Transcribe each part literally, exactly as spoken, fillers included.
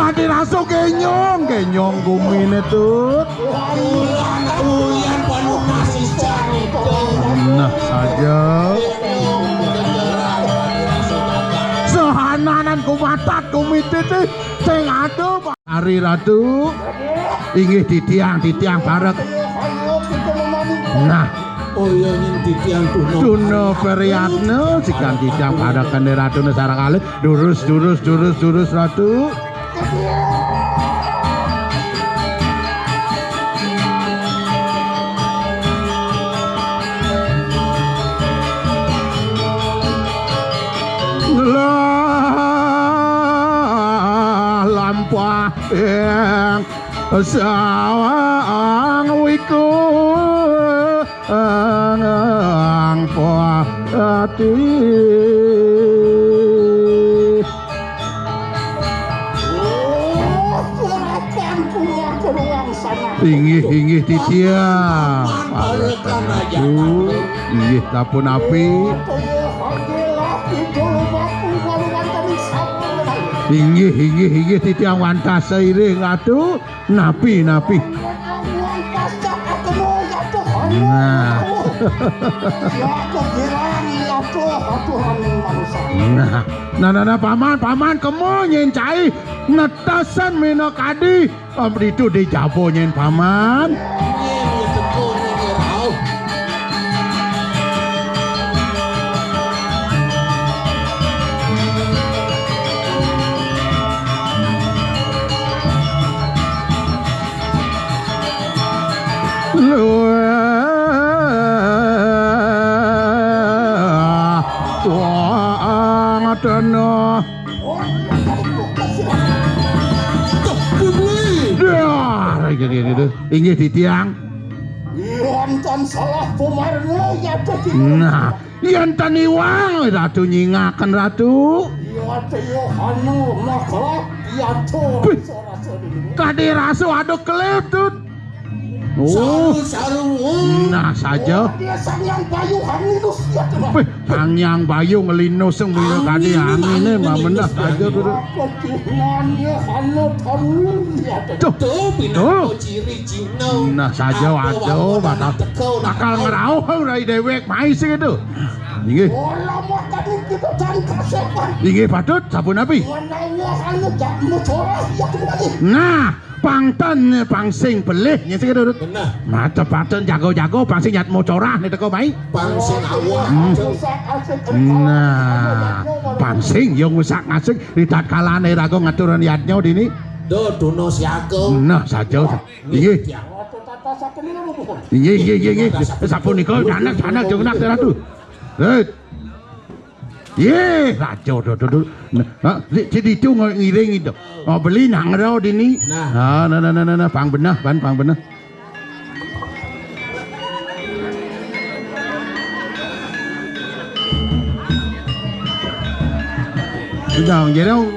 Adi rasu kenyong, kenyong gumine, Tut. Nah saja. Sehananan kumatat kumititi sing adu. Ari Ratu. Inggih titiang, titiang parek. Nah. Oh iya, ning titiang Tuna. Tuna Periatna, sikan titiang parek kene Ratune sareng kalih. Durus, durus, durus, durus, Ratu. Lah lampah ing sang wiku ing pati. Inggih, inggih, titiang. Inggih, sapunapi. Inggih, inggih, inggih, titiang wantah sairing, Ratu. Napi, napi. Nah. Nah, nah, nah, nah, paman, paman, kemo nyen cai netesan minakadi. Om ditu di jaba nyen paman. Luwih wong dana. Dar, inggih, inggih, inggih. Inggih, titiang. Wonten salah pemarna, ya, Dadi. Nah, yen ten iwang, Ratu nyingaken, Ratu. Ya, Daya, anu, maka, ya, Daya. Wih. Rasa-rasa dulu. Kade rasu, aduh, kelip, Tut. Oh. Saru-saru. Nah, saja. Oh, dia Sang Hyang Bayu Hanginus, ya, Tuhan. Wih, Sang Hyang Bayu ngelinus sing mrene kadi angine, mah meneh saja, Tut. Tuh. Tuh, pinaka ciri Cina. Nah, saja, waduh, bakal, bakal ngrauh rai dewek mai sing itu. Inggih. Ora makan kita dan kasepan. Inggih, patut, sapunapi? Menawa anu jak mucorah, ya, Tuhan. Nah, pang ten, pang sing pelih, nggih, sing durut. Bener. Mate paten jago-jago, pang sing yat mocorah nih teko mai. Pang sing awak. Hmm. Nah, pang sing yo ngusak ngasik, ritatkala nih rago ngaturan yatnya dini. Do, duno siaga. Nah, saja. Inggih. Inggih, inggih, inggih, inggih. Sapunika, sanak, sanak, jengnak, Ratu. Hei. Ye, raja, do, do, do. Nah, ha, si, si ditu ngo-, ngiring itu. Oh, beli nang ro dini. Nah. Ah, nah, nah, nah, nah, nah, pang benah, pan, pang benah. Udah, jerong.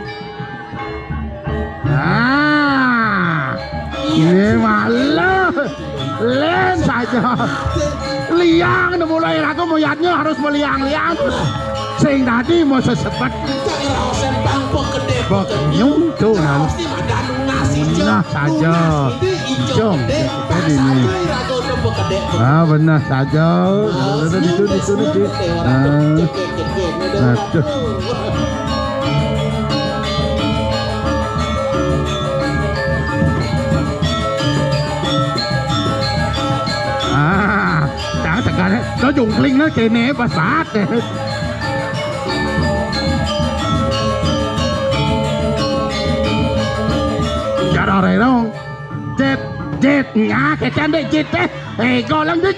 Nah, ini malah. Len saja. Liang, nemu lahir aku mau yatnya harus meliang-liang. Sing tadi mau sesepet. Bekenyung tuh, nah. Nah saja. Jong, kita dini. Ah, benar saja. Ada di sini, di sini, di. Ah. Aduh. Ah, jangan tekan. Lo jungkling lah kene pasat deh. Cara renong. Jet, jet, ngah, kecen dek jet teh. Eh, golong dek.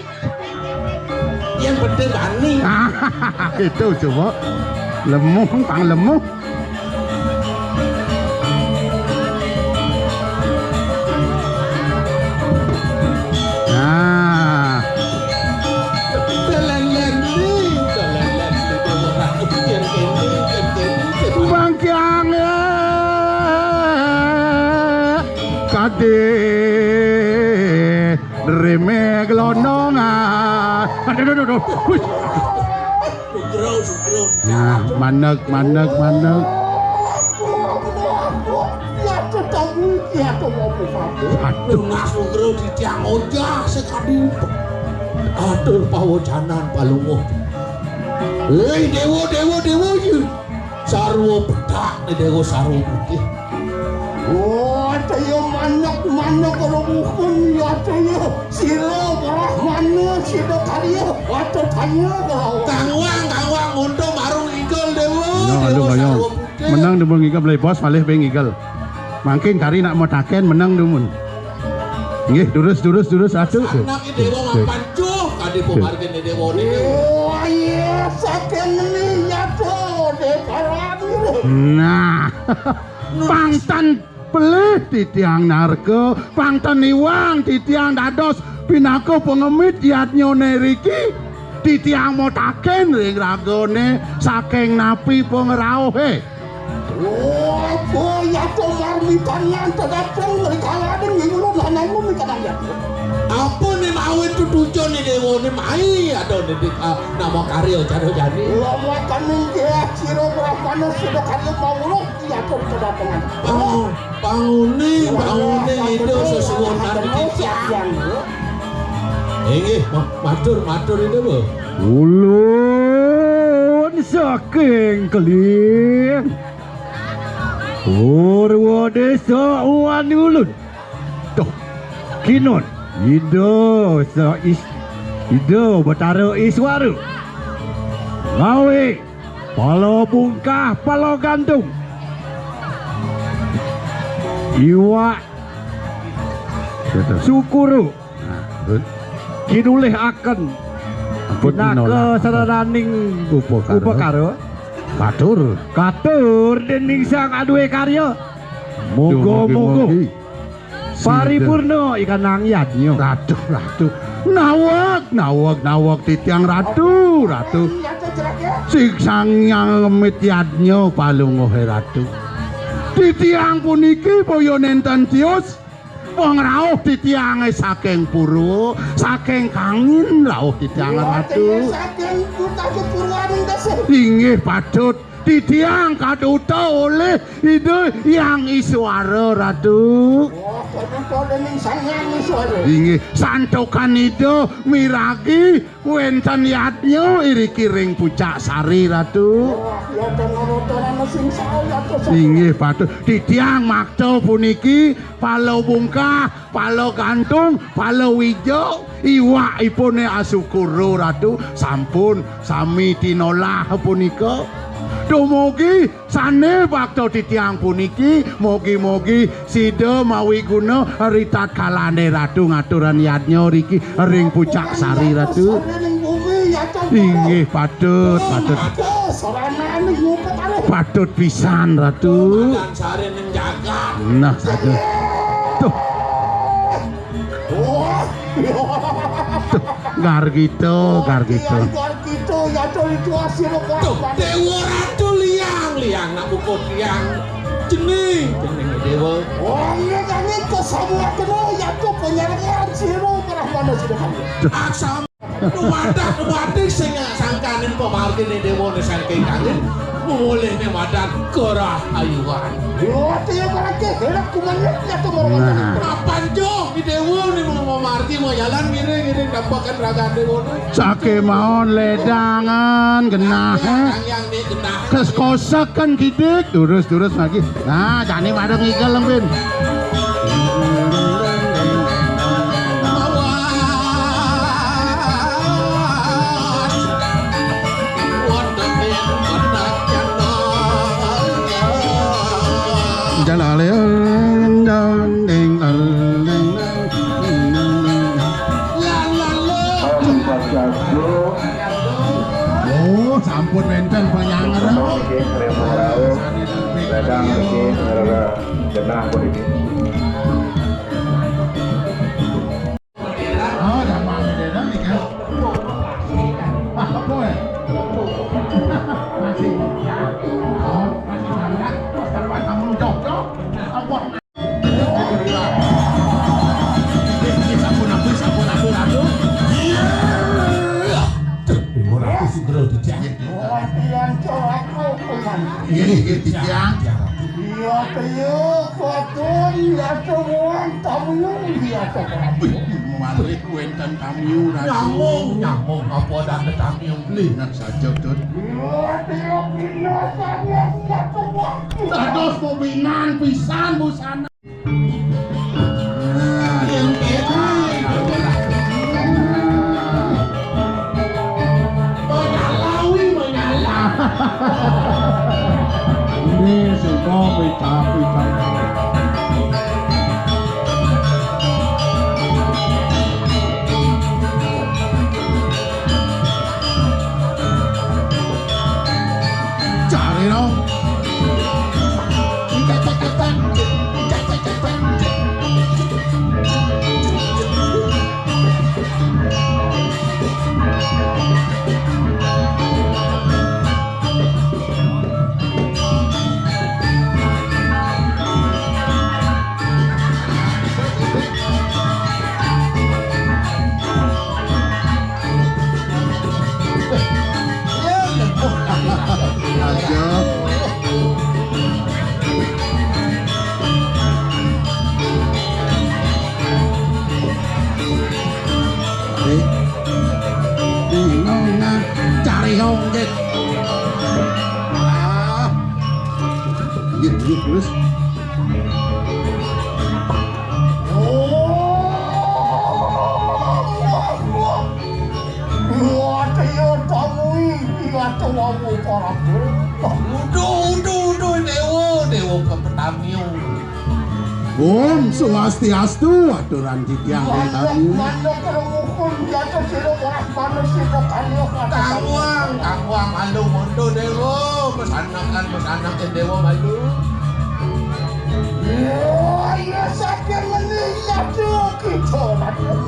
Yang penting bani. Ah, itu coba. Lemuh, pang lemuh. Nah. Bangkiang ya. Kade. Reme gelondong, ah. Aduh, aduh, aduh, aduh. Wih. Nah, maneg, maneg, maneg. Kamu iki atau mau kabeh? Aduh, Mas Nugroho titiang ojah sekadi. Atur pawocanan palungguh. Hei, dewa, dewa, dewa, iya. Sarwa petak nih, dewa, sarwa putih. Oh, ataya manuk, manuk kalau bukan, ya, ataya sira, Brahmana, sira karya, atau tanya kalau. Kangwang, kangwang, untung marung igel, dewa, Ayo, dewa, ayo, ayo. Sarwa putih. Menang dewa ngigel, beli bos, malih beng igel. Mangkin kari nak mataken menang dumun. Nggih, durus, durus, durus, atuh. Anak dewa mapan cuh, kadi pamargine dewa niki. Oh, iya, saking ini nyata, Dekarani. Nah, pangtan pelih titiang narka, pangtan iwang titiang dados pinaka pengemit yadnyane riki, titiang mataken ring ragane saking napi pangrauhe. Oh, apa ya to marmitan yang terdatang dari kalangan yang ulun lanang memikan ayat. Apa ni mawin tu tujuan ni dewa ni mai ada ni di, ah, nama karya cara jani. Lama kaning dia sira Brahmana sudah karya mawuluh ya to kedatangan. Panguni, panguni itu sesuatu dari titiang. Inggih, ma-, matur, matur itu, Bu. Ulun saking Keling. Purwa Desa Uwan Ulun. Tuh, kinun. Ida sa is-, Ida Betara Iswara. Ngawi pala bungkah, pala gantung. Iwak sukuru. Nah, kinulih akan. Ampun, pinaka nolak. Sararaning upakara. Upakara. Katur. Katur dening sang aduwe karya. Moga-moga. Duh, mugi-mugi. Paripurna ikanang yadnya. Ratu, ratu. Nawag, nawag, nawag titiang ratu, ratu. Sing sang yang ngemit yadnya palunguhe ratu. Titiang puniki boyo nenten tius. Pangrauh titiange saking purwa, saking kangin rauh titiange ratu. Saking kutha Purwaning Desa. Inggih patut. Titiang kaduta oleh Ida Hyang Iswara, Ratu. Oh, kaduta dening Sang Hyang Iswara. Inggih, santukan Ida miragi wenten yadnya iriki ring Pucak Sari, Ratu. Wah, ya, dan ana sing sae, ya, to, inggih, patut. Titiang makta puniki pala bungkah, pala gantung, pala wija, iwakipune asukura, Ratu, sampun sami tinolah punika. Dumugi sane bakta titiang puniki, mugi-mugi sida mawiguna ritatkalané Ratu ngaturan yadnya riki ring Pucak Sari, Ratu. Inggih, patut, patut. Patut pisan, Ratu. Nah, satu. Tuh. Tuh, Gargito, Gargito. Gargito, ya, tuh, itu hasil. Tuh, Dewa Ratu Liang, Liang nak buku tiang. Jening, jening Dewa. Oh, ini kami ke semua kena, ya, tuh, penyergaan siro, berapa mana sudah kami. Aksam. Wadah, wadah sing sangkaning pamargine dewane saking kangin mulihne madan kerahayuan. Yo, tiya marake, enak kumanya, ya tuh marwata. Nah. Kapan jo, di dewa ni mau pamargi, mau jalan, ngiring, ngiring, dampakan raga dewa ni. Sake maon ledangan, genah, eh. Yang, yang ni genah. Kes kosekan kidik, durus, durus lagi. Nah, jani pada ngigel, Lempin. Oh, sampun wenten panyangeran. Ledang niki ngrere genah puniki. Oh, gampang beda nih, kan? Apa ya? Masih, ya. Oh, masih sangat. Pas kapan kamu cocok? Apa? Sampun, ampun, sampun, ampun, ampun. Iya. Tuh, lima ratus segera dijahit. Iya, iya, iya, iya. Iya, iya, iya. Wih, malih wénten tamiu, Ratu. Nyamung, nyamung, apa dane tamiu? Nggih, nah saja, Dut. Dados peminan pisan busana. Nah, yang kene. Menyalawi, menyala. Ini semua pita-pita. Cari dong. Aja. Eh, bingung, nah. Cari hongget. Ah. Gitu, gitu, terus. Wah, iya, tamui, iya, tuamu, para. Uduh, uduh, uduh, dewa, dewa kepetamiu. Om Swastiastu, aturan titiang. Wah, tamiu. Mana kerunguhun, jatuh sira, wah, mana sira, kalian, kata. Tawang, tawang, alu, mondo, dewa, pesanakan, pesanakan, dewa, malu. Iya, iya, saking ngene, iya, Cuk, kita, Raden.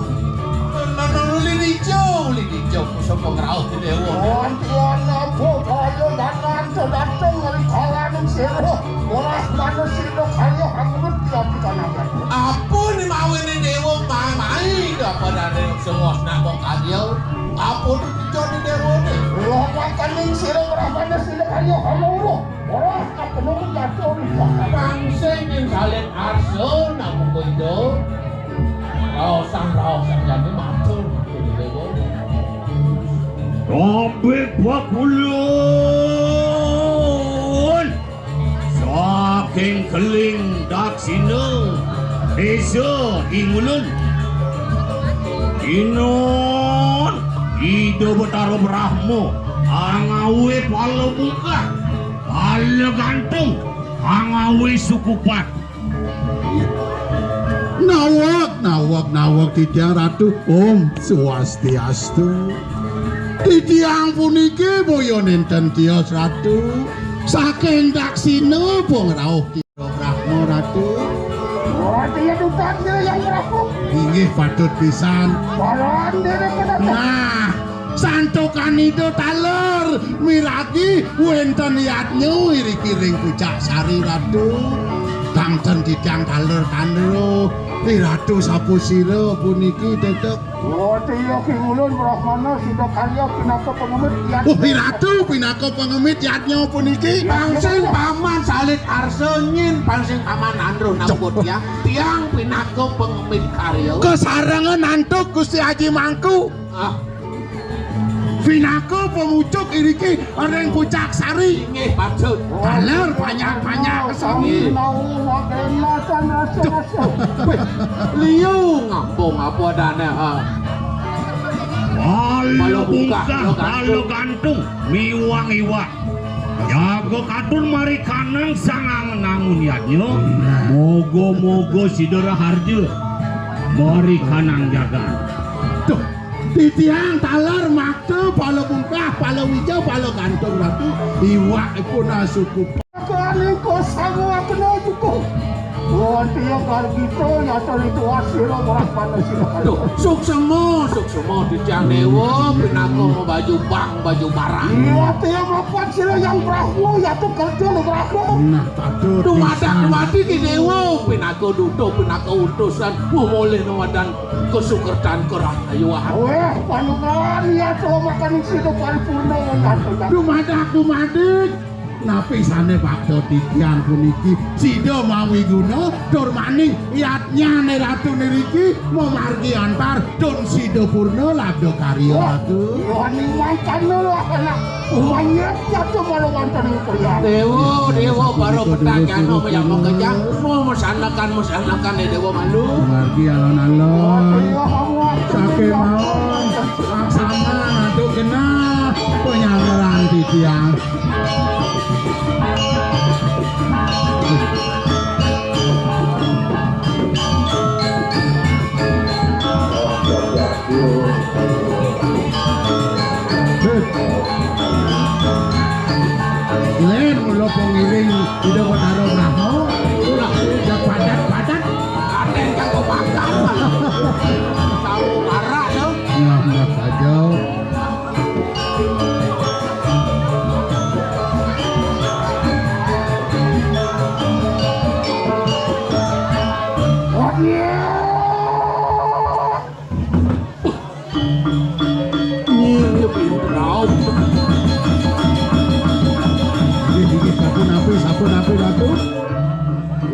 Nang, nang, uli dijo, uli dijo, pusaka ngrauh dewa. Wonten apa kaya danan dateng ngrikalaning sira. Ora manusia kaya hangut ya kita nang. Apa ni mawene dewa, ma-, mai, apa dane sengos nak kok kaya? Apa tu dijo ni dewa ni? Ora makaning sira, ora manusia kaya hangut. Ora, aku nunggu jatuh ni. Pangsing yen salin arsa namung kondo. Raosang, raosang jane matur, matur dewa. Robe bakulun saking keling daksina desa Ingulun. Inon Ida Betara Brahma angawe pala bungkah, pala gantung, angawe sukupat. Nawak, nawak, nawak titiang Ratu. Om Swastiastu. Titiang puniki boya nenten tios Ratu. Saking daksina pun rauh Brahma Ratu. Ratu ya dutan dia yang Brahma. Inggih patut pisan. Nah, santukan ida taler miragi wenten yadnya iriki ring pucak sari Ratu. Tangten titiang taler tandro Ri Ratu Sapusira puniki tetek. Oh, tiya Ki Ulun Brahmana sida karya pinaka pengemit yadnya. Oh, Ri Ratu pinaka pengemit yadnya puniki. Pangsing paman salit arsa nyin, pangsing paman andro nambut ya. Tiang pinaka pengemit karya. Kesarengan antuk Gusti Aji Mangku. Ah. Pinaka pemucuk iriki ring pucak sari. Inggih, patut. Taler panjang-panjang kesami. Wih, liu ngampung apa dane, ha? Pala bungkah, pala gantung, miwang iwak. Jaga katun marikanang sangang nangun yadnya. Moga-moga sida raharja marikanang jagat. Duh, titiang taler makta pala bungkah, pala wija, pala gantung Ratu. Iwak ipun asukup. Kali kosamo kena cukup. Wonten ya gargita nyata ritual sira ora panas sira. Duh, suksema, suksema titiang dewa pinaka baju bang, baju barang. Iya, tiang mapan sira yang Brahma, ya tu kerja lo Brahma. Nah, patut. Dumadak pisan. Dumadi ki dewa pinaka duta, pinaka utusan, memoleh nuwadan kesukertan kerah ayuhan. Weh, panungan ya tu makan sira paripurna, ya tu. Dumadak, dumadik. Napi sané bakta titiang puniki sida mawi guna tur maning yadnyané ratu niriki mamargi antar dun sida purna labda karya. Wah, ratu. Wani mangkana lah anak umanya jatuh malu wonten ing kriya. Déwa, déwa, para petakyana mayang makejang. Mau masanakan, masanakan, ya, déwa malu. Margi alon-alon. Saking mau laksana adu genah penyangeran titiang. Lén mula pengiring Ida Batara Brahma. Ulah, udah padat-padat. Atén kang kebakar. Tahu barak tuh. Nah, nah saja. Nginep ing rauh. Nggih, nggih, sapunapi, sapunapi, Ratu?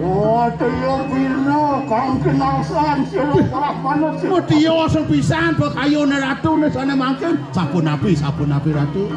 Wah, tiya pina kang kinarsan sira Brahmana sira. Wah, tiya sepisan pakayuné Ratu né sané mangkin. Sapunapi, sapunapi, Ratu?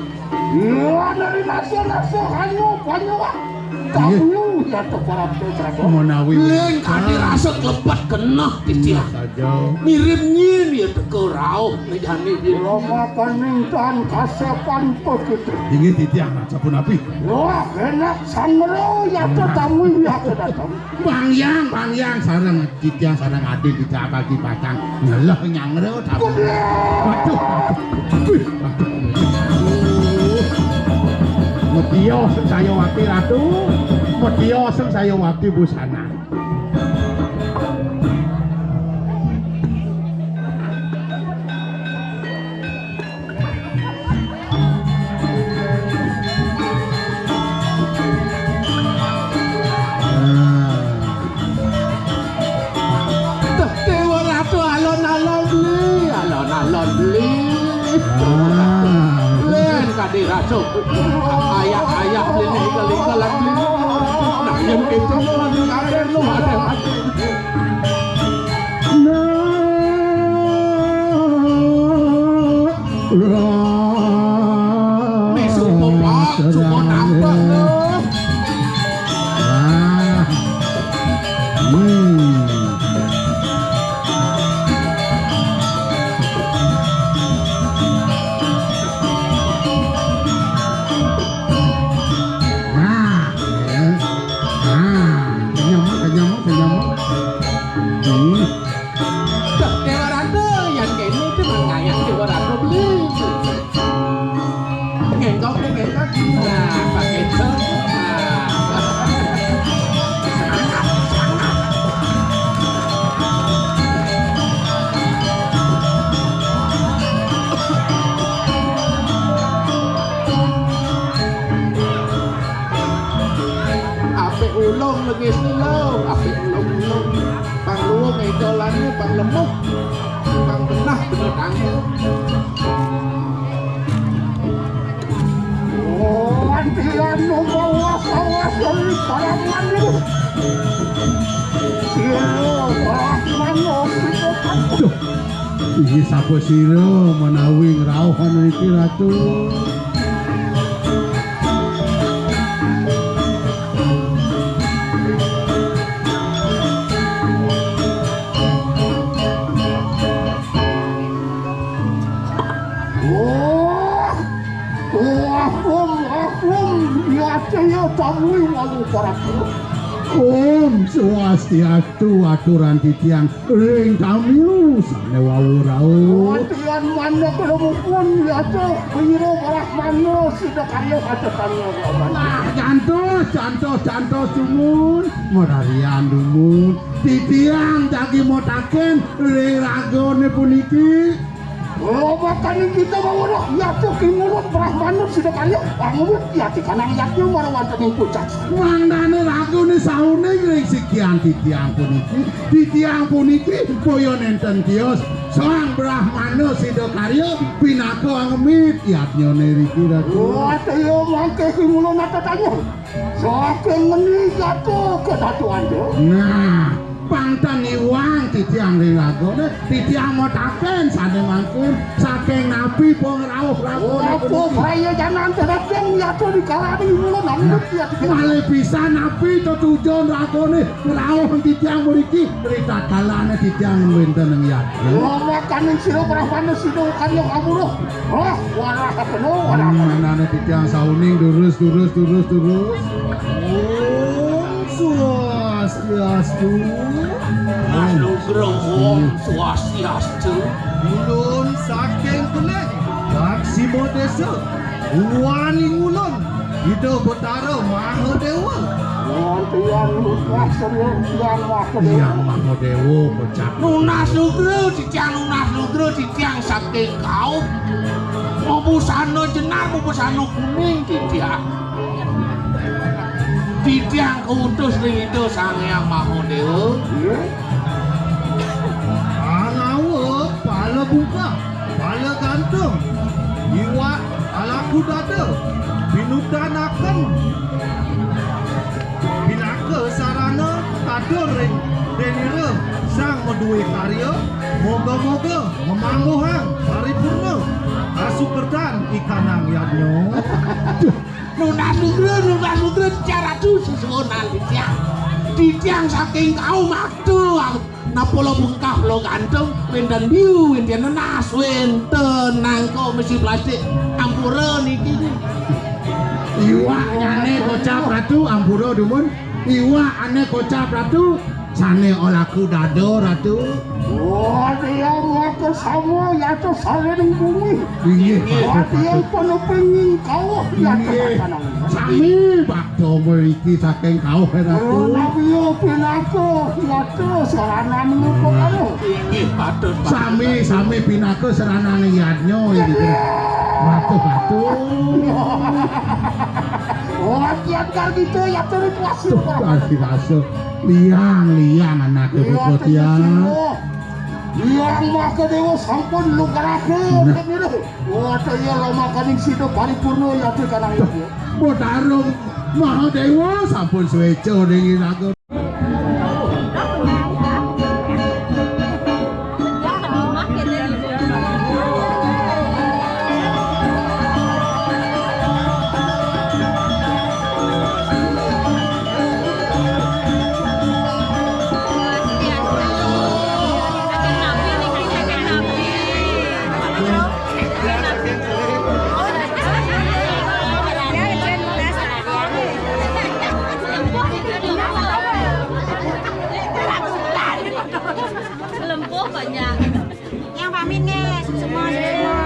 Iya, dari nasa-nasa kanyu, kanyu, ah. Iya. Kanyu, ya, teparat, teparat. Menawi lén kadi rasa klebet genah titiang. Saja. Mirip nyin ya teka rauh mejane ya. Rama kaning tan kasepan pekit. Inggih titiang, sapunapi? Wah, enak sangro ya tetamu ya kedatang. Pangyang, pangyang sareng titiang sareng adi dicakaki pacang nyeleh nyangro tapi. Waduh, waduh. Wih, waduh. Medya sing saya wati Ratu, medya sing saya wati busana. Tuh, Dewa Ratu alon-alon beli, alon-alon beli. Ah. Lén kadi ratu. Ayah-ayah beli, lingkel-lingkelan beli. Nah, yang itu, ada, ada. Nah. Nih, supo, Pak, supo nampak, loh. Nah. Hmm. Nah, ya. Nah, kenyang, kenyang, kenyang. Hmm. Duh, Dewa Ratu, yang kene itu mangkaya Dewa Ratu beli. Ngengkok, ngengkok. Nah, pakai itu. Nah. Apik ulung lengis lilo, apik ulung-ulung. Pang luwung édolané, pang lemuh, pang benah bener tangkil. Oh, antian no bawas-awas dari paraman lu. Iya, paraman lu. Duh, inggih sapa sira menawi ngrauh ana iki, Ratu? Wah, wah, wah, wah, ya, ya, tamu walu para. Om Swastiastu, aturan titiang ring tamiu sané wau rauh. Wonten manuk lemupun yata wira brahmana sida karya kacetannya. Nah, cantos, cantos, cantos dumun, merarian dumun. Titiang jagi motaken ring ragané puniki. Makaning kita mawuruh, yata Ki Mulun Brahmana Sida Karya, anguwit yati kanang yatnya mara wonten ing puncak. Mangdane ragane sauning ring sikian titiang puniki. Titiang puniki boya nenten tios. Sang Brahmana Sida Karya pinaka angemit yatnyane riki, Ratu. Wah, iya mangke Ki Mulun atatanya. Saking ngendi jatuh ke Datu Anja? Nah, pangtan iwang titiang ring ragane, titiang mataken sane mangkin, saking napi pangrauh ragane. Oh, apa puniki? Kaya janan tedekeng yatuh di kalane Ki Mulun, nah, anut ya, malih pisan napi tetujon ragane, rauh titiang mriki, ritatkala titiang wenten ing yatnya. Makaning sira Brahmana Sida Karya Kaburuh. Wah, warah penuh, warah. Hmm, manane titiang sauning durus, durus, durus, durus. Om Swastiastu. Anugrah Om Swastiastu. Ulun saking Kenek, Taksima Desa. Uwaning ulun, Ida Betara Mahadewa. Wonten lukas serius Hyang Mahadewa. Hyang Mahadewa, kocap. Nunas nugra, titiang nunas nugra, titiang saking kaum. Mabusana jenar, mabusana kuning, titiang. Titiang kautus ring Ida Sang Hyang Mahadewa. Iya. Pangawa, pala bungkah. Pala gantung, iwak alaku dada, pinudanaken pinaka sarana katur ring denira sang madué karya, moga-moga mamangguhang paripurna kasukertan ikanang yadnya. Nunas nugra, nunas nugra, Ratu, susunan titiang. Titiang saking kaum atu, napa lo bungkah lo gantung, wénten biu, wénten nenas, wénten nangka mesi plastik. Ampura niki. Iwak ané kocap Ratu, ampura dumun. Iwak ané kocap Ratu, sané alaku dada Ratu. Wah, dia maka sama yata salining bumi. Inggih, Ratu, Ratu. Dia pun pengin kawah yata. Inggih. Sami bakta mriki saking kauh, Ratu. Nabiya pinaka yata saranan muka karo. Inggih, patut, patut. Sami, sami pinaka saranan yadnya, inggih. Ratu, Ratu. Wah, kian kar gitu, yata rituas. Tuh, kasih rasa. Liang, liang, anaké. Iya, buka tiang. Liang Mahadéwa sampun lugraha. Nah. Wah, iya, lo makaning sida paripurna, yata kanang. Tuh, yata. Betara Mahadéwa sampun suéca ning iraga. Lempuh banyak. Yang pamit nih, semua, semua.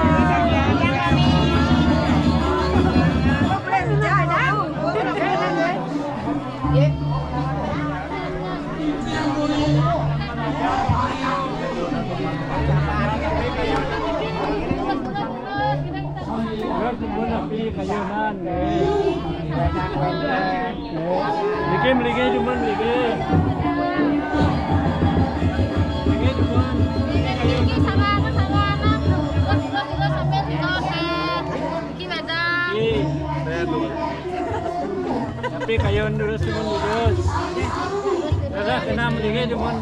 Yang pamit. Terus pun api kayunan, nggih. Nggih. Mriki, mriki, cuman mriki. Mriki, cuman. Mriki, sama anak, sama anak. Terus, terus, terus, sambil terus, eh. Mriki, madam. Nggih. Tapi kayun terus, cuman terus. Terus, kena mriki, cuman.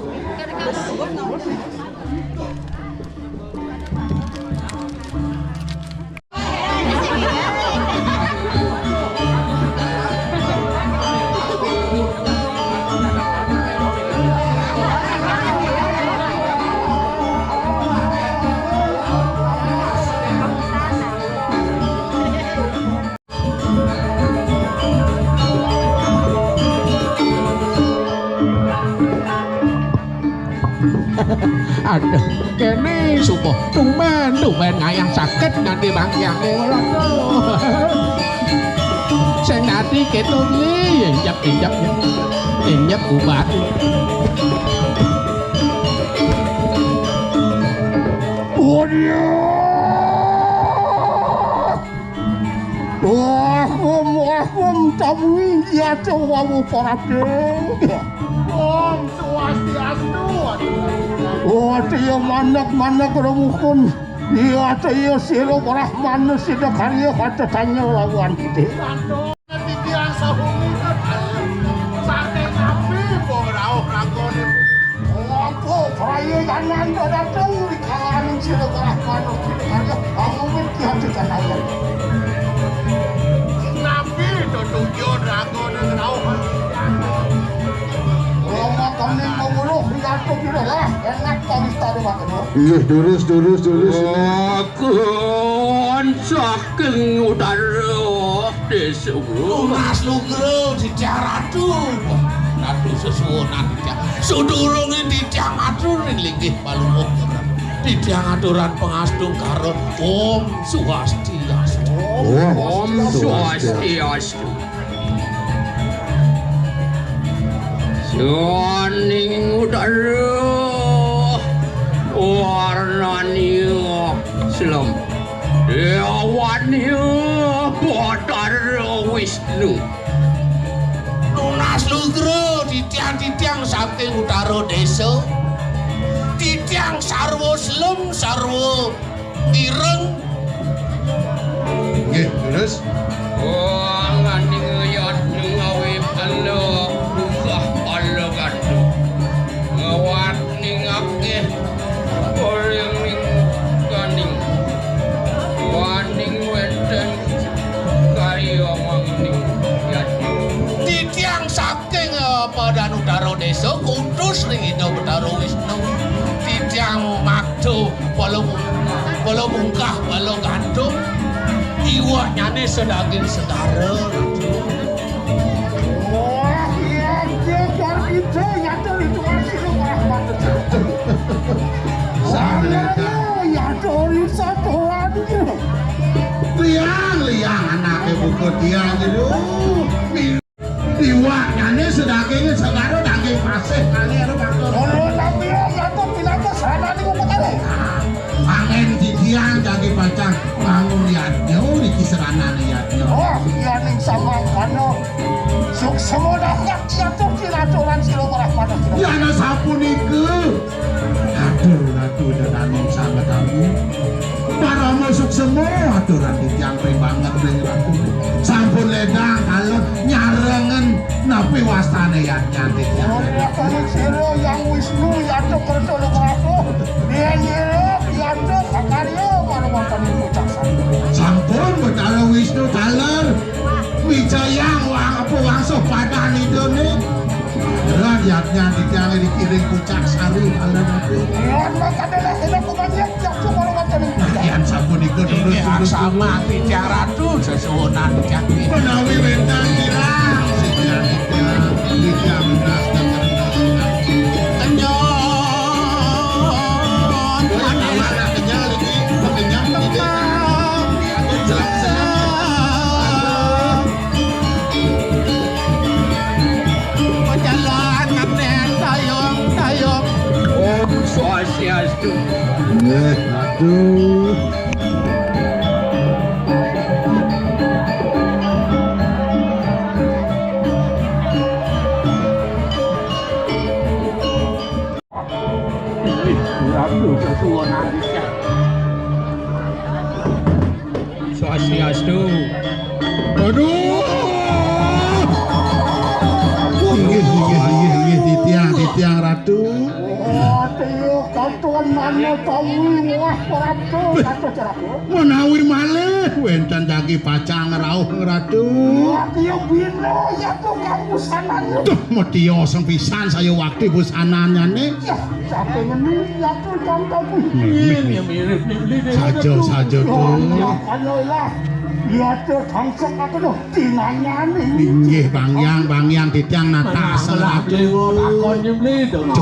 Aduh, kéné subuh tumben, tumben ngayah sakit nganti bangkiangé. Waduh. Sing dadi kéto piye? Injak, injak, injak ubat. Waduh. Aduh, wau para dewa. Om Swastiastu. Aduh. Oh, aduh, ya maneg-maneg remukun. Ya, aduh, ya sira parah manus sida karya kata tanya lawan kita. Titiang sahungikan saking napi pun rauh ragane. Apa prayojanan dateng di kalangan sira parah manus sida karya angumit ki hati kanayan. Napi tetujon ragane rauh? Rama kami memuruh di atur kira lah, enak kami taruh wakil. Iya, durus, durus, durus. Agung saking utara desa. Tunas lugra titiang ratu. Ratu sesuwunan titiang. Sadurunge titiang matur ring linggih palungguh. Titiang aturan pangastungkara. Om Swastiastu. Om Swastiastu. Saning udara warnane slem. Dewane Batara Wisnu. Nunas lugra titiang-titiang saking utara desa. Titiang sarwa slem, sarwa ireng. Nggih, terus? Wah, nganing yadnya ngawi pala, buka pala gadu. Ngawat ning akeh, orang ning kaning. Waning wenten karya mangning yadnya. Titiang saking, eh, Padan Utara Desa kutus ring Ida Betara Wisnu. Titiang makta bala, bala bungkah, bala gantung. Iwaknyane sedaging segara. Wah, iya, iya, Tuan Ida, nyata ritual sira parah manus. Saya, nyata ritual satuan itu. Liang, liang anake buku dia gitu. Iwaknyane sedagingnya segara daging pasih kali anu bakal. Ora tapi ya satu pinaka sarana niku petale. Angin titiang jagi pacang bangun yadnya niki seranane yadnya. Oh, iya ning samangkana. Suksema dahat jatuh di raturan sira parah manus. Yana sapunika. Atur ratu dadaning sanget agung. Parama suksema aturan titiang ping banget ring ratu. Sampun ledang kalon nyarengen napi wastane yadnyan titiang. Ora kali sira Yang Wisnu yata kerta lukaku. Dia nyira yata kakarya para wonten ing pucak sari. Sampun Betara Wisnu taler. Wijayang wang apa wangsuh padan idone. Ran yadnyan titiang dikiring pucak sari kalon aku. Ran makane lek enak kumanyet jatuh para wonten ing pucak. Yan sapunika terus. Inggih, terus. Aksama titiang ratu sesuwunan titiang. Menawi wenten kirang, titiang, titiang, titiang, kenyang. Kenyang iki, kenyang iki. Seneng, seneng. Pejalan nganten tayong-tayong. Om Swastiastu. Nggih, aduh. Swastiastu. Aduh. Inggih, inggih, inggih, inggih, titiang, titiang, Ratu. Wah, tiyo, katuan mana tawi, wah, Ratu, Ratu, Ratu. Menawi malih wenten jagi pacang rauh, Ratu. Wah, tiyo, bina, ya, tuh, kamu sananya. Duh, metya sing pisan saya wakti busananyane. Ya, saking ngene, ya, tuh, contohku. Mirip, mirip, mirip. Saja, saja, tuh. Makanya lah, ya, tuh, tangsek aku, tuh. Dinanyani. Inggih, Bang Yang, Bang Yang, titiang natas. Dewa takon nyembli, dong.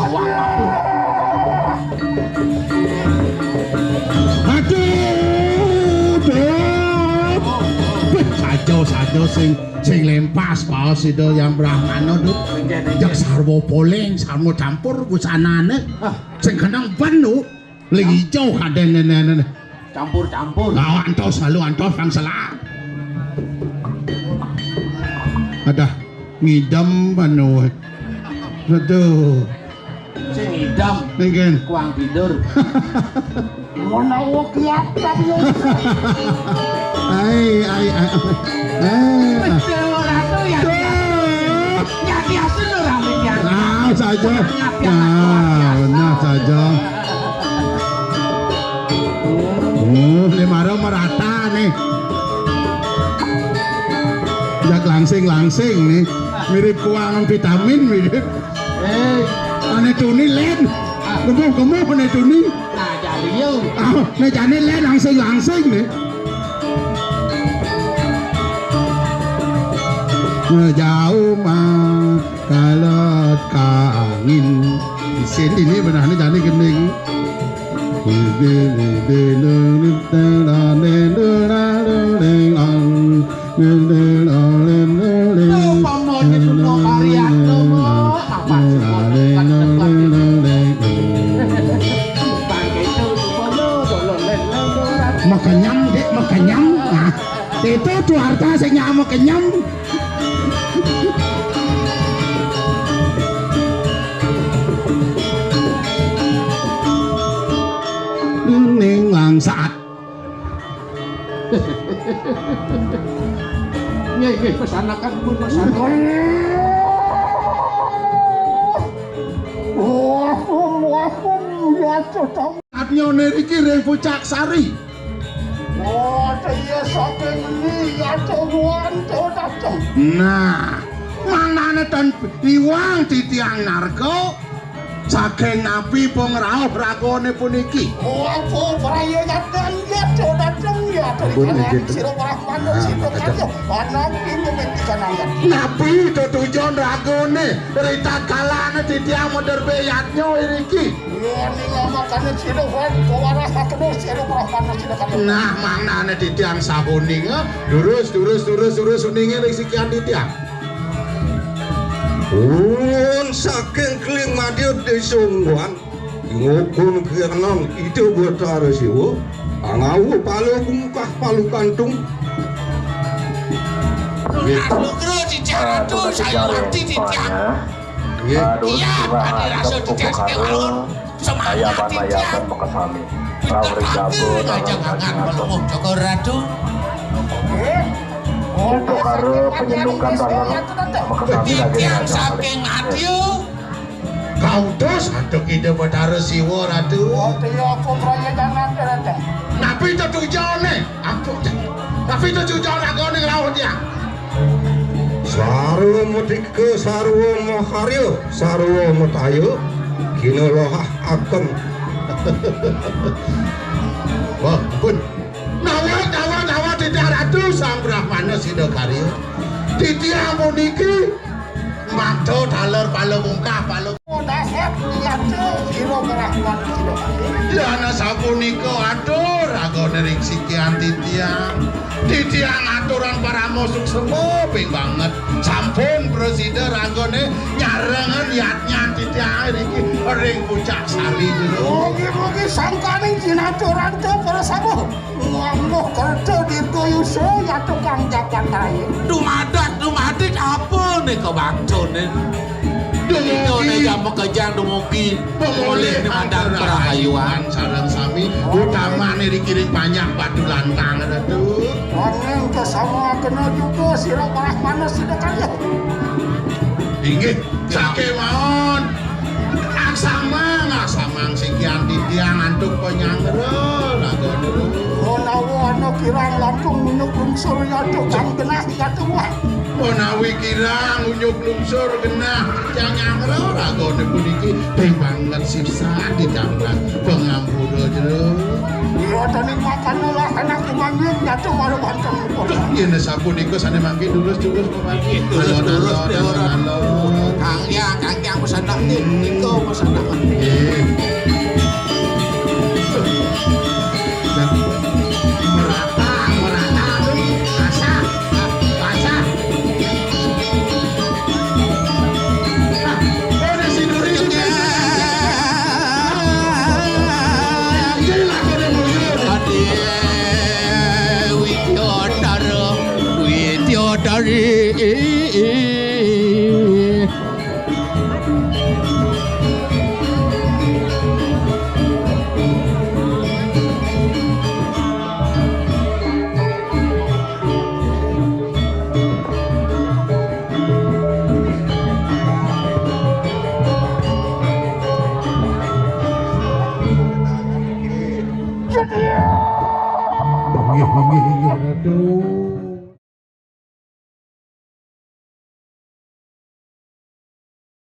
Aduh, duh. Beh, saja, saja sing, sing lempas baos itu yang Brahmana, duh. Inggih, inggih. Jak sarwa poling, sarwa campur busanane. Ah. Sing kenang ben, duh. Ling ijo kaden nene. Campur-campur. Lah, antos, lalu antos, Bang Selak. Adah. Ngidam anu. Aduh. Sing ngidam. Ning kene. Kuang tidur. Menawa kiat tapi ya. Ai, ai, ai. Eh. Betul, Ratu, ya. Tuh. Ya, biasa lho, Ratu, ya. Nah, saja. Nah, nah, saja. Oh, ini marah merata nih. Jak langsing-langsing nih. Mirip kuangan vitamin, mirip. Eh, ane tuni len. Gemuh-gemuh ane tuni. Nah, jari yo. Ah, ne jane len langsing-langsing ne. Jauh mah kalet kangin. Isin ini benahne jane gending. Upama di rumah karya, rumah, apa sih? Makenyam, Dek, makenyam. Nah, itu tuh harta sing nyama kenyam. Ning langsat. Nggih, nggih, pesanakan pun pesanakan. Wah, wah, wah, ya, cocok. Atnyone riki ring Pucak Sari. Oh, iya saking endi, ya, cowok, cowok, cowok. Nah, manane ten iwang titiang narko. Saking napi pun rauh ragane puniki? Wong praya nyadang ya dateng ya dari Pun kalangan nggih. Sira Brahmana Ah, sira ada. Kaya ana pintu mentikan ayat. Napi tetujon ragane ritakalane titiang moderbe yatnya iriki? Ya ning makane sira wan kawarah atur sira Brahmana sira kaya. Nah, manane titiang sahuning, eh? Durus, durus, durus, durus uninge ring sikian titiang. Ulun saking Keling Madya Desa Ungguan, ingokun kianan Ida Batara Siwa, pangawu palu bungkah palu kantung. Nggih. Nugra titiang ratu, saya bakti titiang. Nggih. Iya, adi rasa titiang sekewaon. Semangat titiang. Bener tampil ngajeng angan pelungguh Joko Ratu. Itu karo penyentukan tanah. Titiang saking Madya. Kautus antuk Ida Batara Siwa, Ratu. Oh, iya, aku praya jangan, Ratu. Napi tetujone? Aku. Napi tetujone ragane ngrauh titiang? Sarwa mutika, sarwa maharya, sarwa mataya, kinulahah akan. Wah, pun. Nawa, nawa, nawa, titiang Ratu Sang Brahmana Sidakarya. Titiang puniki mangda taler pala mungkah, pala. Dasar titiang Sira Brahmana Sidakarya. Yana sapunika atur ragane ring sikian titiang. Titiang aturang parama suksema ping banget. Sampun prasida ragane nyarengan yatnyan titiang riki ring Pucak Sari jero. Mugi-mugi sangkaning jinaturan te para sabuh. Nganggo kerja dirgayusa ya tukang jagat raya. Dumadak dumadik apa nika baktune? Dumugi. Nika ne jam makejang dumugi. Pemolih ni madan atur parahayuan. Rahayuan sareng sami. Utamane riki ring panjak batu lantang, Ratu. Waneng kasama kena juga sira parah manes sida kaya. Inggih, sakémawon. Aksamang, aksamang sikian titiang antuk panyanggra ragane. Menawa ana kirang langkung menyuk lungsur ya tukang genah ya tuwah. Menawi kirang unyuk lungsur genah, janyangra ragane puniki ping banget sirsan ditambah pangampura jero. Iya, tani makan olah anak manggih nyatu malu banten. Yen sapunika sane mangke durus-durus mangke. Durus-durus, Alon-alon, Dewa. Alon-alon. Kang Hyang, Kang Hyang pesanak nih, nika pesanak. Nggih. Merata, merata, asah, asah. Widyadara, Widyadari. Inggih, inggih, inggih, Ratu.